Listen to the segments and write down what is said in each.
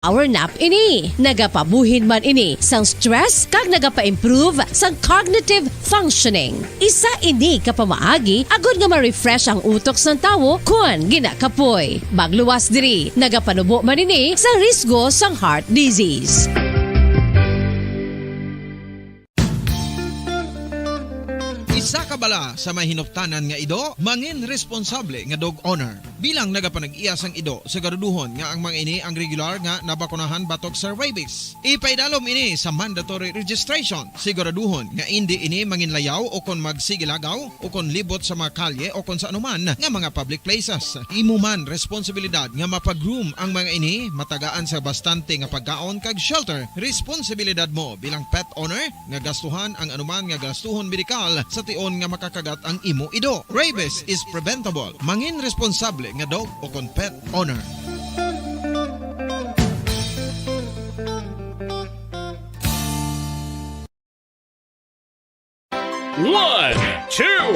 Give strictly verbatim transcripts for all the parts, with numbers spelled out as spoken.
Power nap ini. Nagapabuhin man ini sang stress kag nagapa-improve sang cognitive functioning. Isa ini ka pamaagi agod nga ma-refresh ang utok sang tawo kon ginakapoy. Magluwas diri, nagapanubo man ini sang risgo sang heart disease. Isa ka bala sa mahinuptanan nga ido, mangin responsable nga dog owner. Bilang nagapanag-iya sang ido, siguraduhon nga ang mga ini ang regular nga nabakunahan batok sa rabies. Ipaidalom ini sa mandatory registration. Siguraduhon nga indi ini manginlayaw o kon magsigilagaw o kon libot sa mga kalye o kon sa anuman nga mga public places. Imo man responsibilidad nga mapa-groom ang mga ini, matagaan sa bastante nga pagkaon kag shelter. Responsibilidad mo bilang pet owner nga gastuhan ang anuman nga gastuhon medikal sa tion nga makakagat ang imo ido. Rabies is preventable. Mangin responsable nga dog o kon pet owner. One, two,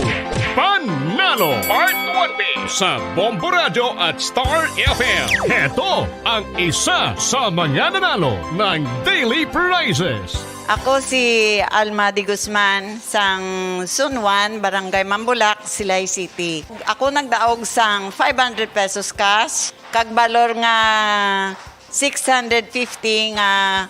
Panalo! Part one B sa Bombo Radyo at Star F M. Heto ang isa sa mga nanalo ng daily prizes. Ako si Alma de Guzman, sang Sunwan, Barangay Mambulak, Silay City. Ako nagdaog sang five hundred pesos cash, kag balor nga six hundred fifty nga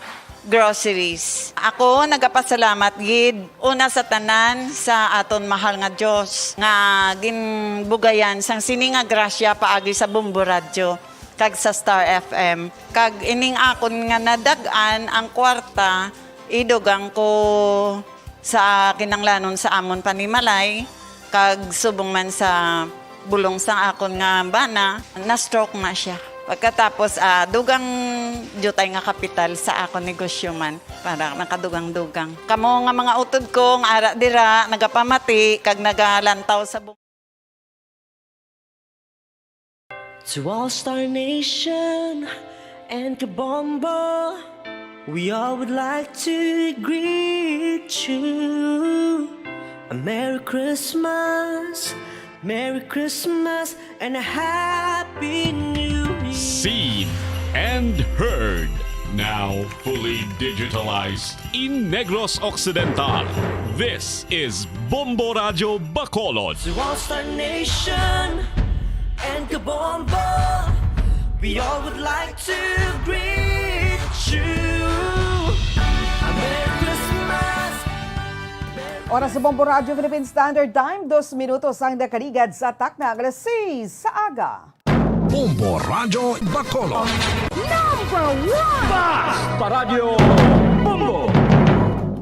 groceries. Ako nagapasalamat gid una sa tanan sa aton mahal nga Dios nga ginbugayan sang sini nga grasya paagi sa Bombo Radyo kag sa Star F M. Kag ining akon nga nadag-an ang kwarta, idugang ko sa kinanglanon sa amon panimalay, kag subong man sa bulong sang akon nga bana, na-stroke na siya. Pagkatapos, ah, dugang diutay nga kapital sa akon negosyo man, para nakadugang-dugang. Kamo nga mga utod ko nga ara dira, nagapamati kag nagalantaw sa bu- To All Star Nation and Kabombo, we all would like to greet you a Merry Christmas, Merry Christmas, and a Happy New Year. Seen and heard, now fully digitalized. In Negros Occidental, this is Bombo Radyo Bacolod. To All Star Nation and Kabombo, we all would like to greet you a Merry Christmas. Oras sa Bombo Radyo Philippine Standard Time, dos minutos ang nakaligad sa takna nga alas seis sa aga. Bombo Radyo Bacolod. Number one! Basta Radyo Bombo!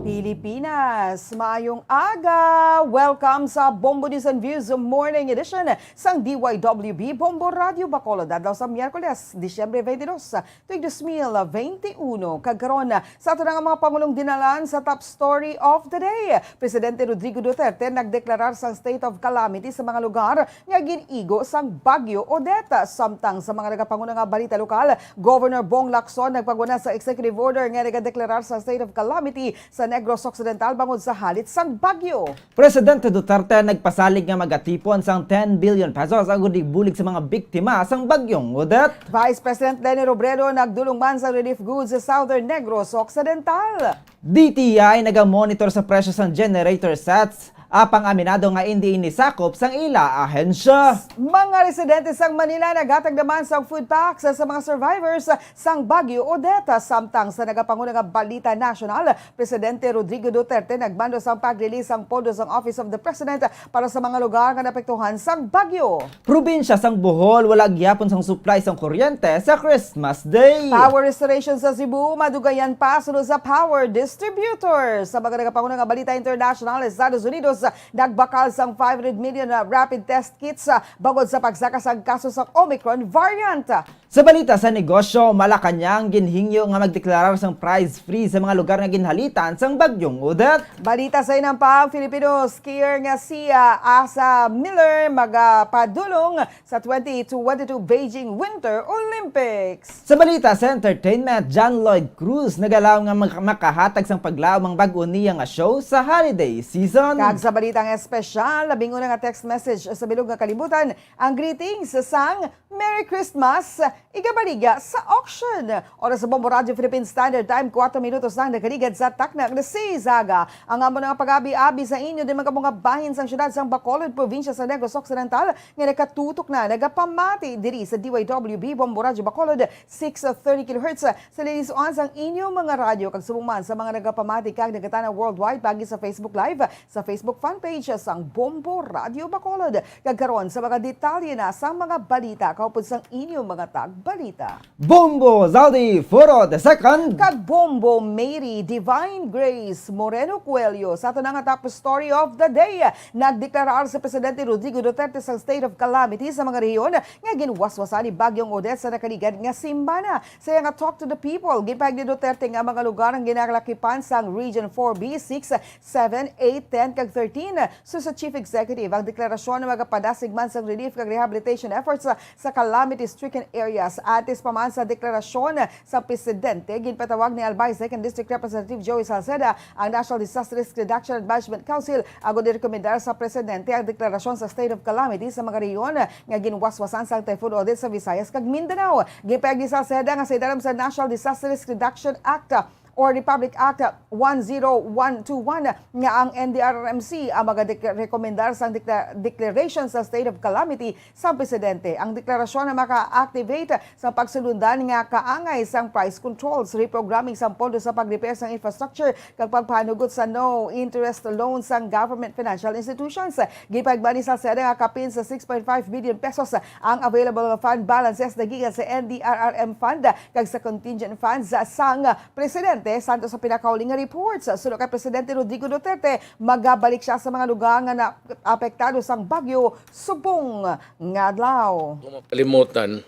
Pilipinas, maayong aga! Welcome sa Bombo News and Views Morning Edition sang D Y W B Bombo Radyo Bacolod, adlaw sa Miyerkules, Disyembre twenty-two, tuig dos mil veintiuno. Kag karon, sa ato na nga mga pangulong dinalan sa top story of the day, Presidente Rodrigo Duterte nagdeklarar sang state of calamity sa mga lugar nga gin-igo sang Bagyo Odette. Samtang sa mga nagapanguna nga balita lokal, Governor Bong Lacson nagpagwala sa executive order nga nagadeklarar sa state of calamity sa Negros Occidental bangod sa halit sang bagyo. Presidente Duterte nagpasalig nga magatipon sang ten billion pesos agud ibulig sa mga biktima sang Bagyong Odette. Vice President Leni Robredo nagdulong man sa relief goods sa Southern Negros Occidental. D T I nagamonitor sa presyo sang generator sets, apang aminado nga indi ini sakop sang ila ahensya. Mga residente sang Manila naghatag naman sang food packs sa mga survivors sang Bagyo Odette. Samtang sa nagapanguna nga balita nasyonal, Presidente Rodrigo Duterte nagmando sang pag-release sang pondo sang Office of the President para sa mga lugar nga naapektuhan sang bagyo. Probinsya sang Bohol, wala gihapon sang supply sang kuryente sa Christmas Day. Power restoration sa Cebu, madugayan pa sunod sa power distributor. Sa mga nagapanguna nga balita international, Estados Unidos nagbakal sang five hundred million, ah, rapid test kits, ah, bangod sa pagsaka sang kaso sang Omicron variant. Sa balita sa negosyo, Malacañang ginhingyo nga magdeklarar sang prize free sa mga lugar nga ginhalitan sang Bagyong Odette. Balita sa inampang, Filipino skier nga si, ah, Asa Miller magapadulong sa twenty twenty-two Beijing Winter Olympics. Sa balita sa entertainment, John Lloyd Cruz nagalaom nga mag-, makahatag sang paglaom ang bag-o niya nga show sa holiday season. Kag sa balita nga espesyal, labing una nga text message sa bilog nga kalibutan, ang greetings sang Merry Christmas Igabaligya sa auction. Oras sa Bombo Radyo Philippine Standard Time, kuwatro minutos lang nagaligyad sa takna nga si Zaga. Ang amo nga pag-abi-abi sa inyo din mga mga bahin sang syudad sang Bacolod, probinsya sa Negros Occidental, nga nakatutok na, nagapamati diri sa D Y W B Bombo Radyo Bacolod, six thirty kilohertz, sa linis sang inyo mga radyo, kag subong man sa mga nagapamati kag nagatanaw worldwide pagi sa Facebook Live, sa Facebook fan page sang Bombo Radyo Bacolod. Kag karon sa mga detalye na sang mga balita kaupod sang inyo mga tagbalita. Bombo Zaldi Foro the second. Kag Bombo Mary Divine Grace Moreno Coelho sa ato na nga top story of the day. Nagdeklarar si Presidente Rodrigo Duterte sang state of calamity sa mga rehiyon nga ginwaswasan ni Bagyong Odette sa nakaligad nga simbana. Sa iya nga Talk to the People, ginpahayag ni Duterte nga mga lugar ang ginalakipan sang Region four B, six, seven, eight, ten, kag thirteen. Suno sa Chief Executive, ang deklarasyon nga magapadasig man sang relief kag rehabilitation efforts sa, sa calamity-stricken areas. Antes pa man sa deklarasyon sa Presidente, ginpatawag ni Albay Second District Representative Joey Salceda ang National Disaster Risk Reduction and Management Council agud irekomendar sa Presidente ang deklarasyon sa state of calamity sa mga rehiyon nga ginwaswasan sang Typhoon Odette sa Visayas kag Mindanao. Ginpahayag ni Salceda nga sa ilalim sa National Disaster Risk Reduction Act or Republic Act one zero one two one nga ang N D R R M C ang magarekomendar sang dekla-, declaration sa state of calamity sa Presidente. Ang deklarasyon na maka-activate sa pagsulundan nga kaangay sang price controls, reprogramming sang pondo sa pag-repair sang infrastructure, kag pagpahanugot sa no-interest loan sang government financial institutions. Gipahayag ni Salceda nga kapin sa six point five billion pesos ang available nga fund balances nagikan sa N D R R M fund kag sa contingent funds sang Presidente. Samtang sa pinakauli nga reports, suno kay Presidente Rodrigo Duterte, magabalik siya sa mga lugar nga naapektado sang bagyo subong nga adlaw. Kung mapalimutan,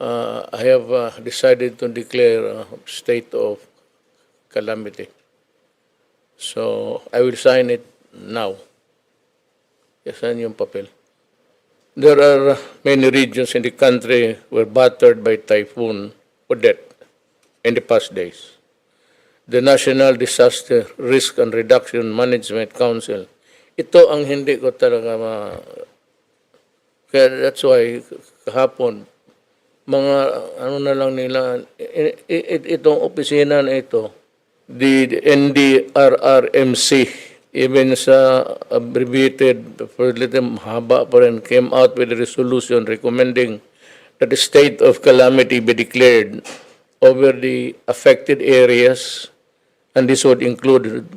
uh, I have, uh, decided to declare a state of calamity. So, I will sign it now. Yes, yan yung papel. There are many regions in the country were battered by Typhoon Odette in the past days. The National Disaster Risk and Reduction Management Council. Ito ang hindi ko talaga ma-, kaya that's why kahapon, mga ano na lang nila, i-, i-, i-, itong opisina na ito, the N D R R M C, even sa abbreviated, for little mahaba pa rin, came out with a resolution recommending that the state of calamity be declared over the affected areas, and this would include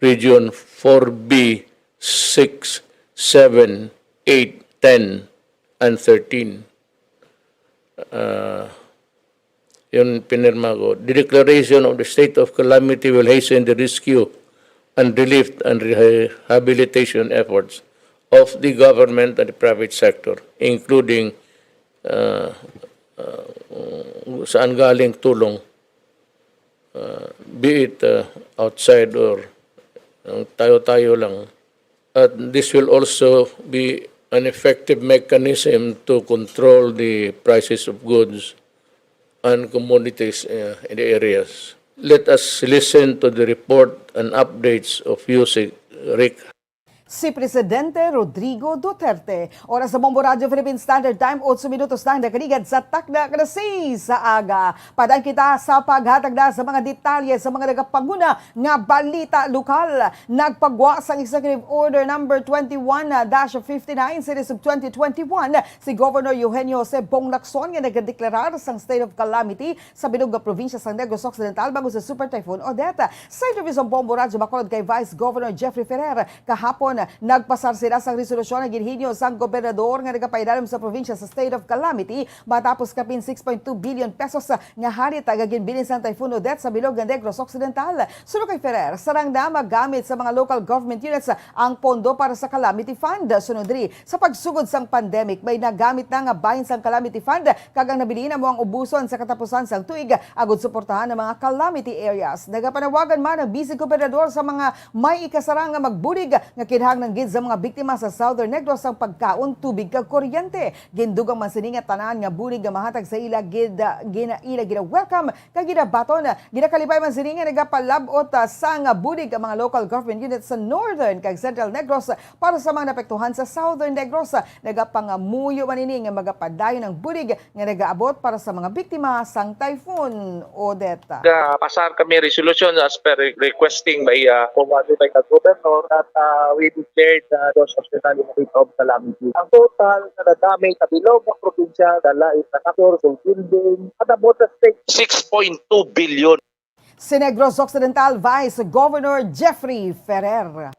Region four B, six, seven, eight, ten, and thirteen. Uh, yun, pinirma ko. The declaration of the state of calamity will hasten the rescue and relief and rehabilitation efforts of the government and the private sector, including, uh, uh, saan galing tulong, uh, be it, uh, outside or, uh, tayo-tayo lang. At this will also be an effective mechanism to control the prices of goods and commodities, uh, in the areas. Let us listen to the report and updates of Yusik Rick. Si Presidente Rodrigo Duterte. Oras sa Bombo Radyo Philippine Standard Time, otso minutos lang nagaligyad sa takna nga alas seis sa aga. Padaan kita sa paghatag na sa mga detalye sa mga nagapanguna nga balita lokal. Nagpagwa sang Executive Order Number twenty-one dash fifty-nine, Series of twenty twenty-one, si Governor Eugenio Jose Bong Lacson, nga nagadeklarar sang state of calamity sa bilog nga probinsya sang Negros Occidental bangod sa Super Typhoon Odette. Sa interview sa Bombo Radyo Bacolod kay Vice Governor Jeffrey Ferrer kahapon, nagpasar sila sang resolusyon nga ginhinyo sang gobernador nga nagapailalom sa probinsya sa state of calamity matapos kapin six point two billion pesos nga halit nga ginbilin sang Typhoon Odette sa bilog nga Negros Occidental. Suno kay Ferrer, sarang na magamit sa mga local government units ang pondo para sa calamity fund. Sunod diri, sa pagsugod sang pandemic, may nagamit na nga bahin sang calamity fund kag ang nabilin amo ang ubuson sa katapusan sang tuig agud suportahan ang mga calamity areas. Nagapanawagan man ang Vice Gobernador sa mga may ikasarang nga magbulig nga Hangnan gid sa mga biktima sa Southern Negros ang pagkaon, tubig kag kuryente. Gindugang man sini nga tanan nga bulig nga mahatag sa ila gid, ah, gina-, ila gina-welcome kag ginabaton. Ginakalipay man sini nga nagapalab-ot, ah, sang bulig ang mga local government unit sa Northern kag Central Negros para sa mga naapektuhan sa Southern Negros. Nagapangamuyo man ini nga magapadayon ang bulig nga nagaabot para sa mga biktima sang Typhoon Odette. Ga-pasar kami resolution as per re-, requesting by, ah, forwarded by the governor that, ah, we declared, ah, those hospital in a state of calamity. Ang total na na-damage sa bilog nga probinsya, dala is the factor, school building, at about the state. Six point two billion. Si Negros Occidental Vice Governor Jeffrey Ferrer.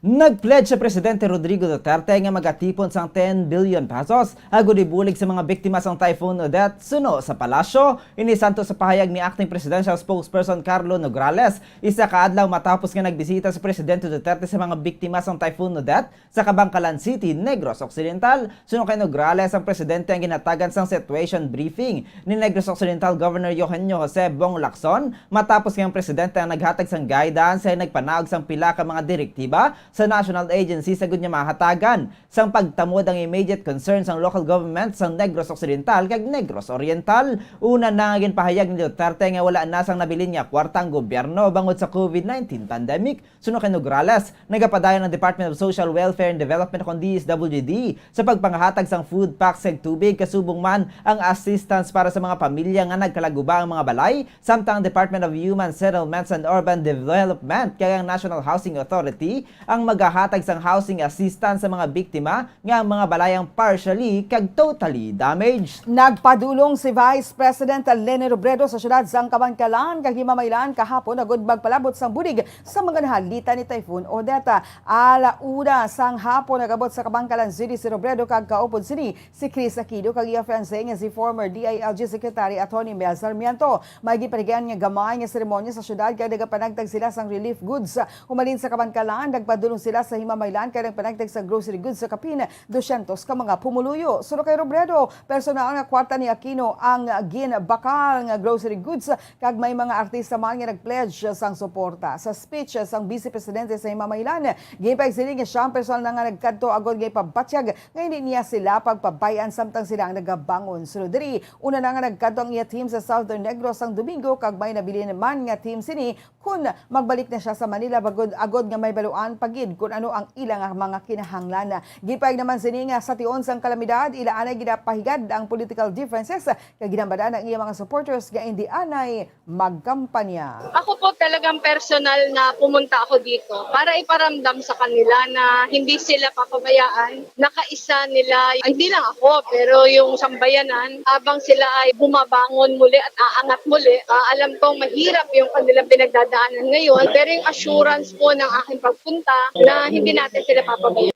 Nag-pledge si Presidente Rodrigo Duterte nga magatipon sang ten billion pesos agud ibulig sa mga biktima sang Typhoon Odette suno sa palasyo. Ini santo sa pahayag ni Acting Presidential Spokesperson Carlo Nograles, isa ka adlaw matapos nga nagbisita si Presidente Duterte sa mga biktima sang Typhoon Odette sa Kabankalan City, Negros Occidental. Suno kay Nograles, ang presidente ang ginhatagan sang situation briefing ni Negros Occidental Governor Eugenio Jose Bong Lacson, matapos nga ang presidente ang naghatag sang guidance sa nagpanaog sang pila ka mga direktiba sa national agency sa gud nga mahatagan sang pagtamod ang immediate concern sang local government sang Negros Occidental kag Negros Oriental. Una na nga ginpahayag ni Duterte nga wala na sang nabilin nga kwarta ang gobyerno bangod sa COVID nineteen pandemic. Suno kay Nograles, nagapadayon ang Department of Social Welfare and Development, kon D S W D, sa pagpangahatag sang food packs kag tubig, kasubong man ang assistance para sa mga pamilya nga nagkalaguba ang mga balay, samtang ang Department of Human Settlements and Urban Development kag ang National Housing Authority ang magahatag sang housing assistance sa mga biktima nga ang mga balay ang partially kag totally damaged. Nagpadulong si Vice President Leni Robredo sa siyudad sang Kabankalan kag Himamaylan kahapon agud magpalabot sang bulig sa mga nahalita ni Typhoon Odette. Ala una sang hapon nag-abot sa Kabankalan City si Robredo kag kaupod sini si Chris Aquino kag iya fiancé nga si former D I L G Secretary Attorney Mel Sarmiento. May ginpatigian nga gamay nga seremonya sa siyudad kag nagapanagtag sila sang relief goods. Humalin sa Kabankalan, nagpadulong sila sa Himamaylan kag nagpanagtag sang grocery goods sa kapin dusyentos ka mga pumuluyo. Suno kay Robredo, personal nga kwarta ni Aquino ang ginbakal nga grocery goods kag may mga artista man nga nag-pledge sang suporta. Sa speech sang Vice Presidente sa Himamaylan, ginpahayag sini nga siya ang personal na nga nagkadto agod nga ipabatyag nga hindi niya sila pagpabay-an samtang sila ang nagabangon. Sunod diri, una na nga nagkadto ang iya team sa Southern Negros sang Domingo kag may nabilin man nga team sini kon magbalik na siya sa Manila, bagod, agod nga mahibaluan pa gid kon ano ang ila nga mga kinahanglan. Gipahayag naman sini nga sa tion sang kalamidad, ila anay ginapahigad ang political differences, kag ginhambal-an ang iya mga supporters nga indi anay magkampanya. Ako po, talagang personal na pumunta ako dito para iparamdam sa kanila na hindi sila papabayaan. Nakaisa nila, hindi lang ako, pero yung sambayanan, habang sila ay bumabangon muli at aangat muli. Ah, alam kong mahirap yung kanilang pinagdadaanan ngayon, pero yung assurance po ng aking pagpunta na hindi natin sila papabayaan.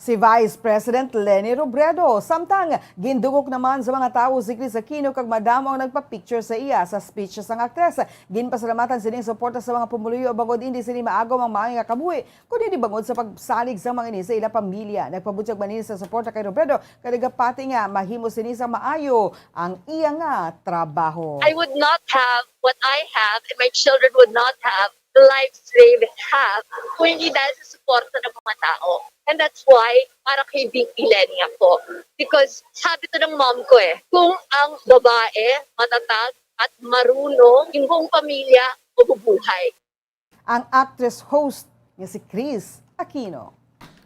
Si Vice President Leni Robredo. Samtang gindungog naman sa mga tawo si Chris Aquino kag madamo ang nagpa-picture sa iya. Sa speech sang aktres, ginpasalamatan sining suporta sa mga pumuluyo bangod hindi sini maagom ang maayo nga kabuhi, kundi di bangod sa pagsalig sang mga ini sa ila pamilya. Nagpabutyag man ini sa suporta kay Robredo kag nagapati nga mahimo sini sa maayo ang iya nga trabaho. I would not have what I have, and my children would not have the lives they have kung hindi dahil sa suporta ng mga tao. And that's why para kay V P Leni ako. Because sabi to ng mom ko eh, kung ang babae matatag at marunong, yung buong pamilya mabubuhay. Ang actress host nga si Chris Aquino.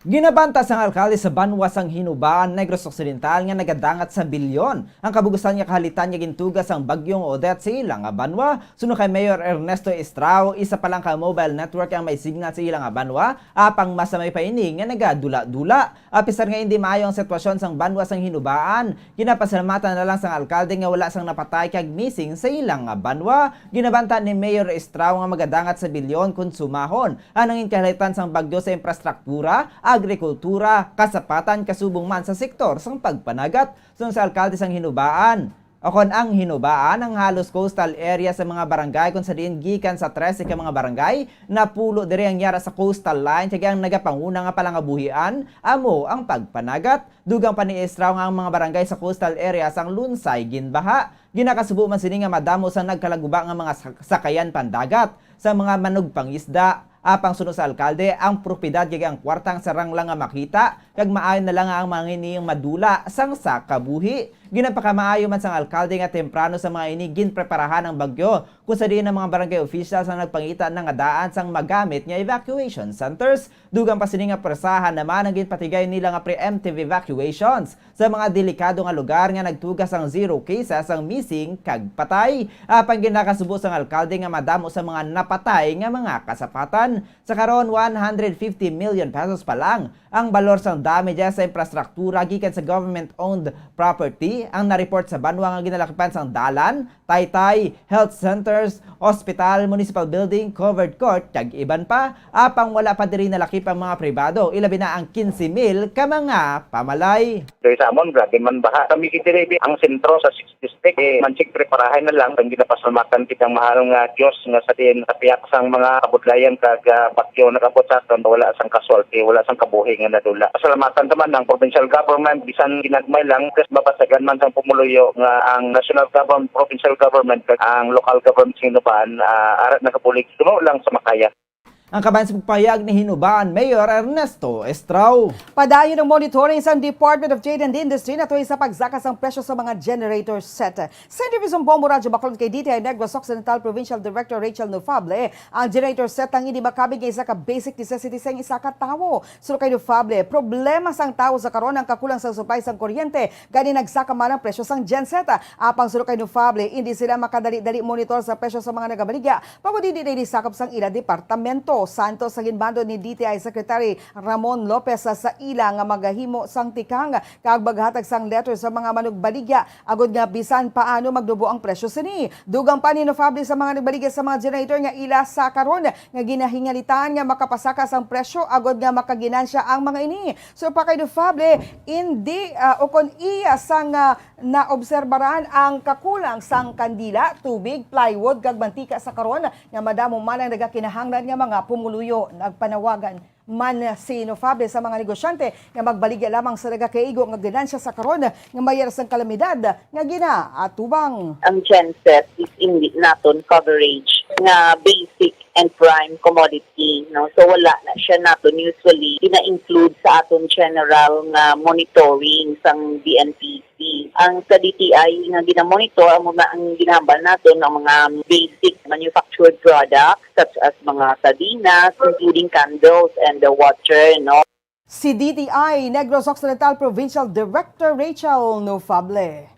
Ginabanta sang alkalde sa banwa sang Hinubaan, Negros Occidental, nga nagadangat sa bilyon ang kabug-usan nga kahalitan nga gintuga sang Bagyong Odette sa ila nga banwa. Suno kay Mayor Ernesto Estrao, isa pa lang ka mobile network ang may signal sa ila nga banwa, apang masamay pa ini nga nagadula-dula. Apisar nga indi maayo ang sitwasyon sang banwa sang Hinubaan, ginapasalamatan na lang sang alkalde nga wala sang napatay kag missing sa ila nga banwa. Ginabanta ni Mayor Estrao nga magadangat sa bilyon kon sumahon ang nangin kahalitan sang bagyo sa infrastruktura, agrikultura, kasapatan, kasubong man sa sektor sang pagpanagat. Suno sa alkalde sang Hinubaan, o kon ang Hinubaan, ang halos coastal area sa mga barangay kon sa diin gikan sa trese ka mga barangay, napulo diri ang yara sa coastal line, kag ang nagapanguna nga palangabuhian amo ang pagpanagat. Dugang pa ni Estrao nga ang mga barangay sa coastal area sang Lunsay ginbaha. Ginakasubo man sini nga madamo sa nagkalaguba nga mga sak-, sakayan pandagat, sa mga manugpangisda, Apang suno sa alkalde, ang propiedad kag ang kwarta ang sarang lang nga makita, kag maayo na lang nga ang mga ini ang madula sang sa kabuhi. Ginapakamaayo man sang alkalde nga temprano sa mga ini ginpreparahan ang bagyo, kung sa diin ang mga barangay officials ang nagpangita na nga daan sang magamit nga evacuation centers. Dugang pa sini nga pwersahan naman ang ginpatigay nila nga preemptive evacuations sa mga delikado nga lugar nga nagtuga sang zero cases ang missing kag patay. Apang ginakasubo sang alkalde nga madamo sa mga napatay nga mga kasapatan. Sa karon, one hundred fifty million pesos pa lang ang balor sang damages sa infrastruktura gikan sa government-owned property ang na-report sa banwa nga ginalakipan sang dalan, taytay, health centers, hospital, municipal building, covered court, kag iban pa. Apang wala pa diri nalakip ang mga pribado, ilabi na ang quince mil ka mga pamalay. Diri sa amon, grabe man baha. Kami gid diri, ang sentro sa sixth District, eh, mansig preparahay na lang. Ang ginapasalamatan kitang mahal nga Dios nga sa din sa pihak sang mga kabudlayan kag, ah, bagyo nakabot sa aton, wala sang casualty, wala sang kabuhi nga nadula. Pasalamatan naman ang provincial government, bisan ginagmay lang, kas mabasagan man sang pumuluyo nga ang national government, provincial government, kag ang local government sa Hinubaan, ah, ara nagabulig suno lang sa makaya. Ang kabahin sa pagpahayag ni Hinubaan Mayor Ernesto Estrao. Padayon ang monitoring sang Department of Trade and Industry natuy sa pagsaka sang presyo sa mga generator set. Sa interview sa Bombo Radyo Bacolod kay D T I Negros Occidental Provincial Director Rachel Nofable, ang generator set ang hindi makabig nga isa ka basic necessity sang isa ka tawo. Suno kay Nofable, problema sang tawo sa karon ang kakulang sang supply sang kuryente, gani nagsaka man ang presyo sang genset. Apang suno kay Nofable, hindi sila makadali-dali monitor sa presyo sa mga nagabaligya, bangod hindi na ini sakop sang ila departamento. Santos sa ginbando ni D T I Secretary Ramon Lopez sa, sa ila nga magahimo sang tikang kag maghatag sang letter sa mga manugbaligya, agod nga bisan paano magnubo ang presyo sini. Dugang pa ni Nofable sa mga nagbaligya sa mga generator nga ila sa karon nga ginahingalitan nga makapasaka sang presyo agod nga makaginansya ang mga ini. So pa kay Nofable, hindi, ah, ukon iya sang, ah, naobserbaran ang kakulang sang kandila, tubig, plywood, kag mantika sa karon nga madamo man ang nagakinahanglan nga mga pumuluyo. Nagpanawagan man si Nofable sa mga negosyante nga magbaligya lamang sa nagakaigo nga ganansya sa karon nga mayar sang kalamidad nga ginaatubang. Ang genset is indeed naton coverage nga basic and prime commodity, no? So wala na siya naton usually gina-include sa aton general nga monitoring sang D N P C. Ang sa D T I nga gina-monitor, amo na ang ginahambal naton ang mga basic manufactured products such as mga sardinas, including candles and the water, no? Si D T I Negros Occidental Provincial Director Rachel Nofable.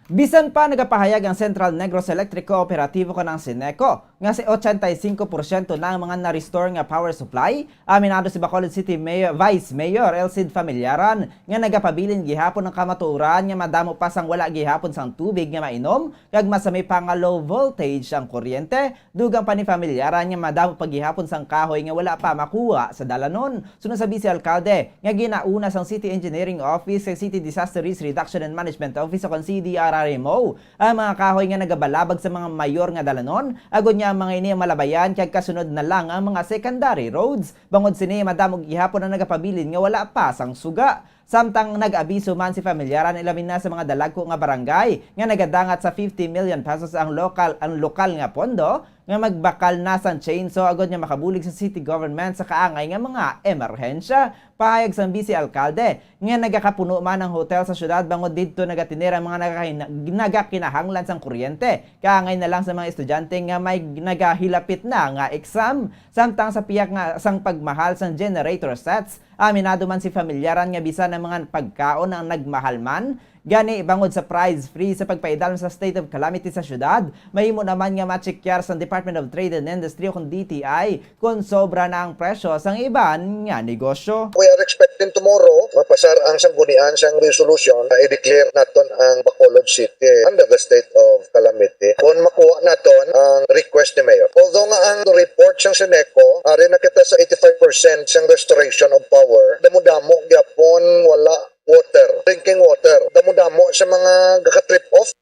Bisan pa nagapahayag ang Central Negros Electric Cooperativo, kanang Ceneco, nga si ochenta y cinco porsyento na ang mga na-restore nga power supply, aminado si Bacolod City Mayor, Vice Mayor Elcid Familiaran nga nagapabilin gihapon ang kamatuoran nga madamo pa sang wala gihapon sang tubig nga mainom kag masami pa nga low voltage ang kuryente. Dugang pa ni Familiaran nga madamo pa gihapon sang kahoy nga wala pa makuha sa dalanon. Suno sa Vice Alkalde nga ginauna sang City Engineering Office kag City Disaster Risk Reduction and Management Office o kon C D R R M O, ang mga kahoy nga nagabalabag sa mga mayor nga dalanon, agod nga ang mga ini ang malabayan kag kasunod na lang ang mga secondary roads. Bangod sini, madamo gihapon ang nagapabilin nga wala pa sang suga. Samtang nag-abiso man si Familiaran, ilabi na sa mga dalagko nga barangay nga nagadangat sa fifty million pesos ang lokal, ang lokal nga pondo, nga magbakal na sang chainsaw agod nga makabulig sa city government sa kaangay nga mga emerhensya. Pahayag sang Vice Alkalde nga nagakapuno man ang hotel sa syudad bangod didto nagatener ang mga nagakahina-, nagakinahanglan sang kuryente, kaangay na lang sa mga estudyante nga may nagahilapit na nga exam. Samtang sa pihak nga sang pagmahal sang generator sets, aminado man si Familiaran nga bisan ang mga pagkaon ang nagmahal man, gani bangod sa price freeze sa pagpaidalom sa state of calamity sa syudad, mahimo naman nga matsikar sang Department of Trade and Industry o kon D T I kon sobra na ang presyo sang iban nga negosyo. We are expecting tomorrow, mapasar ang sanggunian sang resolution na i-declare naton ang Bacolod City under the state of calamity. Kung makuha naton ang request ni Mayor. Although nga ang report sang Ceneco, ari na kita sa eighty-five percent sang restoration of power, damo-damo gyapon wala water, drinking water. Damo-damo sa mga gaka-trip off.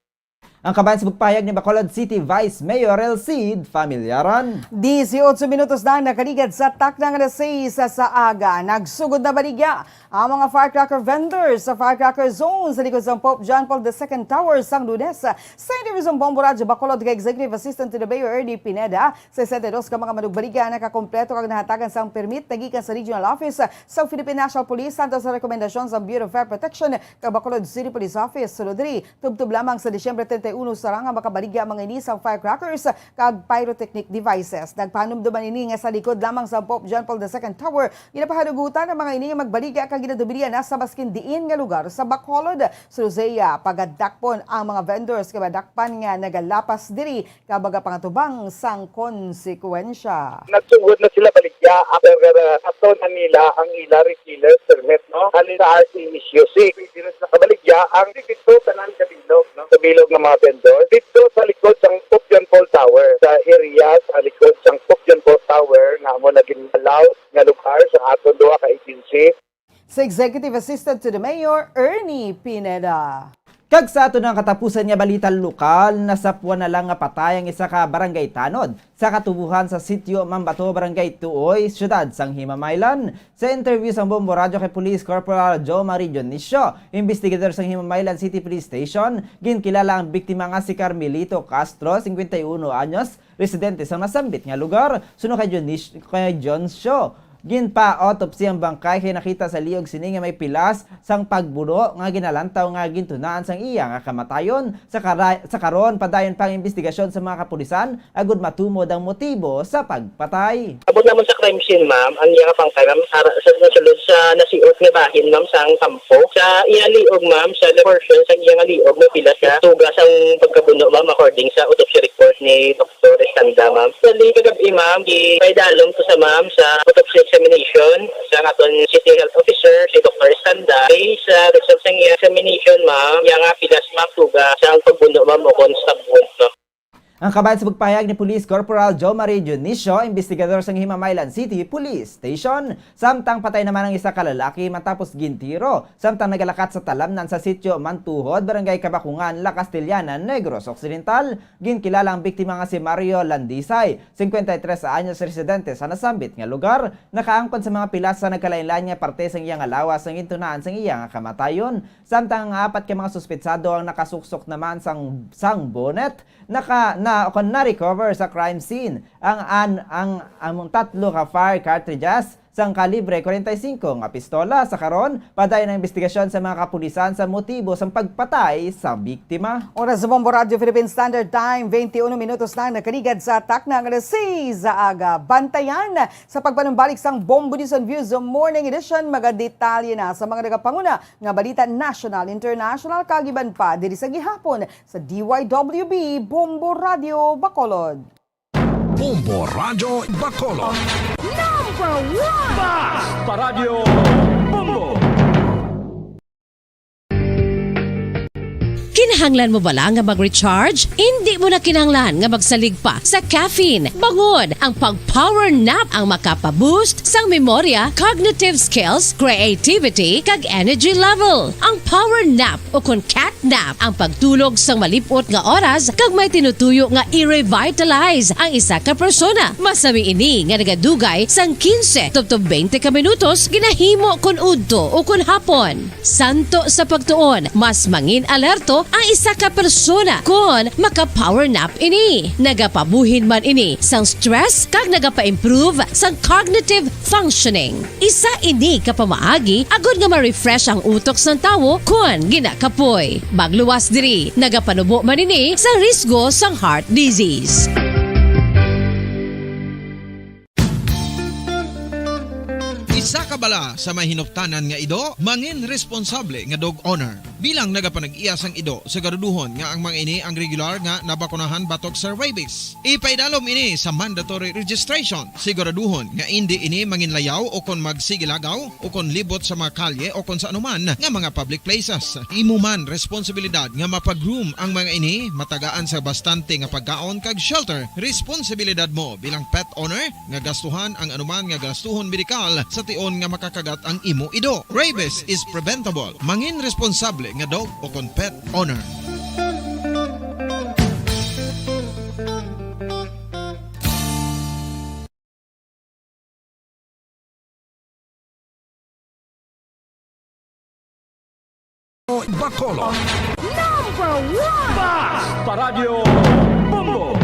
Ang kabahin sa pagpahayag ni Bacolod City Vice Mayor Elcid Familiaran. Dieciocho minutos na ang nakaligad sa takna nga alas sais sa aga. Nagsugod na baligya ang mga firecracker vendors sa firecracker zone sa likod sang Pope John Paul the Second Tower sang Lunes. Sa interview sang Bombo Radyo Bacolod kay Executive Assistant to the Mayor Ernie Pineda, sesenta y dos ka mga manugbaligya ang nakakompleto kag nahatagan sang permit na gikan sa Regional Office sa Philippine National Police, santos sa rekomendasyon sa Bureau of Fire Protection kag Bacolod City Police Office. Sulod diri, tubtob lamang sa Disyembre treinta y uno sara nga makabaligya ang mga ini sang firecrackers kag pyrotechnic devices. Nagpahanumdom man ini nga sa likod lamang sa Pope John Paul the Second Tower, ginapahanugutan ang mga ini nga magbaligya kag ginadubilian na sa maskin diin nga lugar sa Bacolod. Sa Luzea, pagadakpon ang mga vendors kay madakpan nga nagalapas diri ka baga pangatubang sang konsekwensya. Nagsugod na sila baligya after nga ato na nila ang ila retailer permit, no? Halin sa R C issue six, diri sa kabaligya ang dito tanan sa bilog, no? Sa bilog ng mga vendor. Dito sa likod sang Pope John Paul Tower, sa area sa likod sang Pope John Paul Tower nga amo naging allowed nga lugar sa aton duha ka agency. Sa Executive Assistant to the Mayor, Ernie Pineda. Kag sa ato nga katapusan nga balita lokal, nasapwan na lang nga patay ang isa ka barangay tanod sa katubohan sa Sitio Mambato, Barangay Tuoy, Siyudad sang Himamaylan. Sa interview sang Bombo Radyo kay Police Corporal Joe Marie Dionisio, investigador sang Himamaylan City Police Station, ginkilala ang biktima nga si Carmelito Castro, cincuenta y uno anyos, residente sa nasambit nga lugar. Suno kay Dionis-, kay John Shaw, ginpa-autopsy ang bangkay kay nakita sa liog sini nga may pilas sang pagbuno nga ginalantaw nga gintunaan sang iya nga kamatayon. Sa kara-, sa karon, padayon pa ang investigasyon sa mga kapulisan agud matumod ang motibo sa pagpatay. Abot namon sa crime scene, ma'am, ang iya nga bangkay, ma'am, ara sa nasulod sa nasiot nga bahin, ma'am, sang kampo. Sa iya liog, ma'am, sa portion sa iya nga liog, may pilas sa tuga sang pagkabuno, ma'am, according sa autopsy report ni Doktor Estanda, ma'am. Sa li kagab-i, ma'am, gipaidalom to sa, ma'am, sa autopsy examination sa aton City Health Officer, si Doktor Estanda. Based sa result sang iya examination, ma'am, iya nga pilas, ma'am, tuga sang pagbuno, ma'am, o kon stab wound, ma'am. Ang kabahin sa pagpahayag ni Police Corporal Joe Marie Dionisio, investigador sang Himamaylan City Police Station. Samtang patay naman ang isa ka lalaki matapos gintiro samtang nagalakat sa talamnan sa Sitio Mantuhod, Barangay Kabakungan, La Castellana, Negros Occidental. Ginkilala ang biktima nga si Mario Landisay, cincuenta y tres anyos, residente sa nasambit nga lugar. Nakaangkon sa mga pilas sa nagkalain-lain nga parte sang iya nga lawas ang gintunaan sang iya nga kamatayon. Samtang ang apat ka mga suspetsado ang nakasuksok naman sang, sang bonnet, naka, na, kon na-recover sa crime scene. Ang, an, ang, ang tatlo ka fire cartridges sang kalibre forty-five nga pistola. Sa karon, padayon ang investigasyon sa mga kapulisan sa motibo sang pagpatay sa biktima. Oras sa Bombo Radyo Philippine Standard Time, twenty-one minutos na ang nakaligad sa takna nga alas sais sa aga. Bantayan sa pagpanumbalik sang Bombo News on Views Morning Edition, mga detalye na sa mga nagapanguna nga balita national, international, kag iban pa diri sa gihapon sa D Y W B Bombo Radyo Bacolod. Bombo Radyo Bacolod. Number one! Bas pa Radyo Bombo! Kinahanglan mo bala nga mag-recharge? Indi mo na kinahanglan nga magsalig pa sa caffeine. Bangod ang pag-power nap ang makapa-boost sang memorya, cognitive skills, creativity, kag energy level. Ang power nap o kon cat nap ang pagtulog sang malip-ot nga oras kag may tinutuyo nga i-revitalize ang isa ka persona. Masami ini nga nagadugay sang quince tubtob twenty ka minutos, ginahimo kon udto o kon hapon. Santo sa pagtuon, mas mangin-alerto ang isa ka persona kon maka-power nap ini. Nagapabuhin man ini sang stress kag nagapa-improve sang cognitive functioning. Isa ini ka pamaagi agud nga ma-refresh ang utok sang tawo kon ginakapoy. Magluwas diri, nagapanubo man ini sa risgo sang heart disease. Isa ka bala sa may hinuptanan nga ido, mangin responsable nga dog owner. Bilang nagapanag-iya sang ido, siguraduhon nga ang mga ini ang regular nga nabakunahan batok sa rabies. Ipaidalom ini sa mandatory registration. Siguraduhon nga indi ini manginlayaw o kon magsigilagaw o kon libot sa mga kalye o kon sa anuman nga mga public places. Imo man responsibilidad nga mapa-groom ang mga ini, matagaan sa bastante nga pagkaon kag shelter. Responsibilidad mo bilang pet owner nga gastuhan ang anuman nga gastuhon medikal sa tion nga makakagat ang imo ido. Rabies is preventable. Mangin responsable nga dog o kon pet owner. Bacolod. Number one! Basta Radyo Bombo!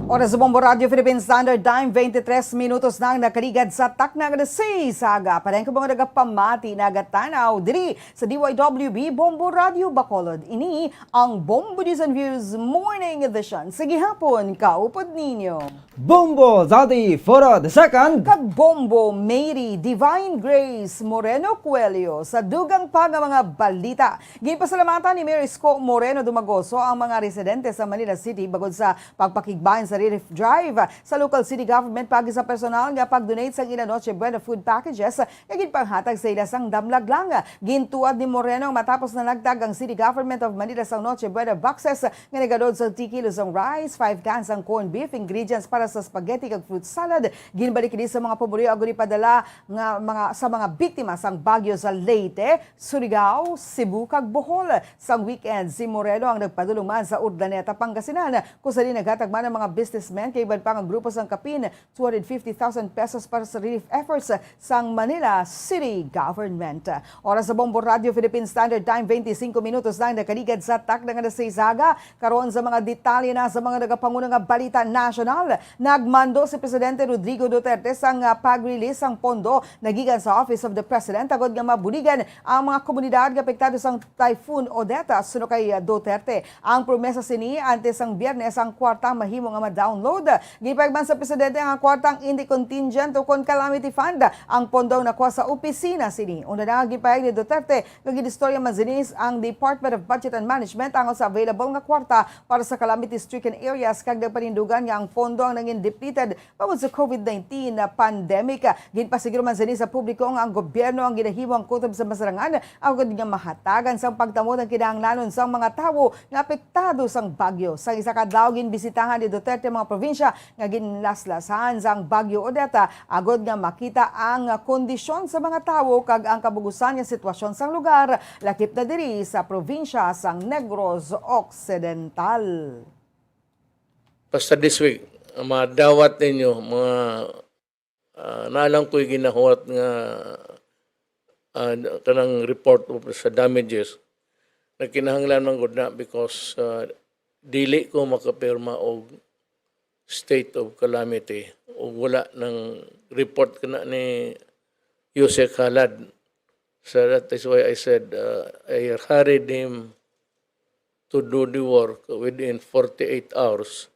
Oras sa Bombo Radyo Philippine Standard Time, twenty-three minutos na ang nakaligad sa takna nga alas sais sa aga. Pareng ko mga nagapamati, nagatanaw diri sa D Y W B Bombo Radyo Bacolod. Ini ang Bombo News and Views Morning Edition sa gihapon. Kaupod ninyo Bombo Daddy Foro the second. Kag Bombo Mary Divine Grace Moreno Coelho. Sa dugang pa nga mga balita, ginpasalamatan ni Mayor Isko Moreno Dumagoso ang mga residente sa Manila City bangod sa pagpakigbahin sa relief drive sa local city government paagi sa personal nga pag-donate sang ila Noche Buena food packages nga ginpanghatag sa ila sang damlag lang. Gintuad ni Moreno matapos na nagtag ang City Government of Manila sang Noche Buena boxes nga nagaload sa three kilos sang rice, five cans sang corned beef, ingredients para sa spaghetti kag fruit salad. Ginbalik ini sa mga pumuluyo agud ipadala nga mga, sa mga biktima sang bagyo sa Leyte, Surigao, Cebu, kag Bohol. Sang weekend, si Moreno ang nagpadulong man sa Urdaneta, Pangasinan, kung sa di naghatag man ang mga businessmen kag iban pa nga grupo sang kapin two hundred fifty thousand pesos para sa relief efforts sang Manila City Government. Oras sa Bombo Radio Philippine Standard Time, twenty-five minutos lang nakaligad sa takna nga alas sais sa aga. Karon sa mga detalye na sa mga nagapanguna nga balita nasyonal, nagmando si Presidente Rodrigo Duterte sang, ah, pag-release sang pondo nagikan sa Office of the President agod nga mabuligan ang mga komunidad nga apektado sang Typhoon Odette. Suno kay, ah, Duterte, ang promesa sini antes sang Biyernes ang kwarta mahimo nga ma-download. Gipahayag man sa presidente nga kwarta ang indi contingent ukon calamity fund ang pondo nga nakuha sa opisina sini. Una na nga gipahayag ni Duterte nga gin-istorya man sini ang Department of Budget and Management angod sa available nga kwarta para sa calamity-stricken areas kag nagpanindugan nga ang pondo ang nangin depleted bangod sa COVID nineteen na pandemic. Ginpasiguro man sini sa publiko nga ang gobyerno ang ginahimo ang kutob sa masarangan agod nga mahatagan sang pagtamod ang kinahanglanon sang mga tawo nga apektado sang bagyo. Sa isa ka adlaw, ginbisitahan ni Duterte ang mga probinsya nga ginlaslasan sang Bagyo Odette agod nga makita ang kondisyon sa mga tawo kag ang kabugusan nga sitwasyon sang lugar, lakip na diri sa probinsya sang Negros Occidental. Basta this week, madawat ninyo, mga, ah, naa lang ko'y ginahuwat nga, ah, kanang report of sa damages. Nagkinahanglan man gud na because, ah, dili ko makapirma og state of calamity ug wala nang report kana ni Yusek Halad. So that is why I said, uh, I hurried him to do the work within forty-eight hours.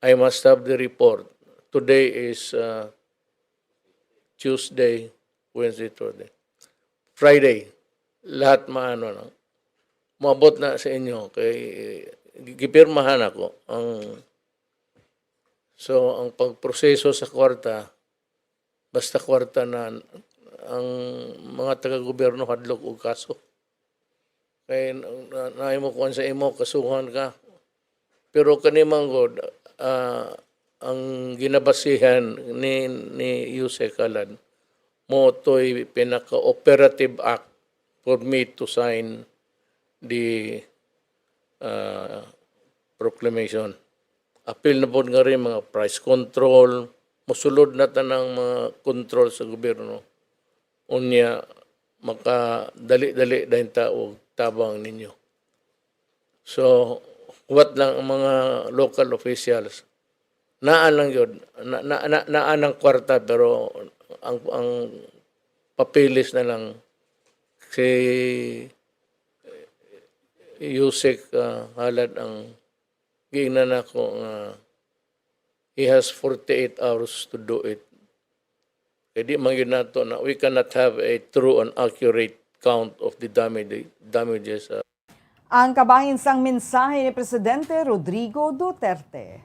I must have the report. Today is, uh, Tuesday, Wednesday, Thursday. Friday, lahat maano na. Maabot na sa inyo kay gipirmahan ako ang, so, ang pagproseso sa kwarta, basta kwarta na, ang mga taga-gobyerno hadlok og kaso. Kay na, na, naay mokuan sa imo, kasuhan ka. Pero kani man gud, ah, ang ginabasihan ni, ni Yusek Halad, mao to'y pinaka-operative act for me to sign the, ah, proclamation. Apil na pod nga rin mga price control, mosulod na tanang mga control sa gobyerno. Unya, makadali-dali dayon ta og tabang ninyo. So, what lang ang mga local officials, naa lang yun, na, na, na, naa ng kwarta, pero ang, ang papeles na lang si Yusek, ah, Halad ang giingnan nako nga he has forty-eight hours to do it. Kay di man gyud nato na, we cannot have a true and accurate count of the damage, damages, ah. Ang kabahin sang mensahe ni Presidente Rodrigo Duterte.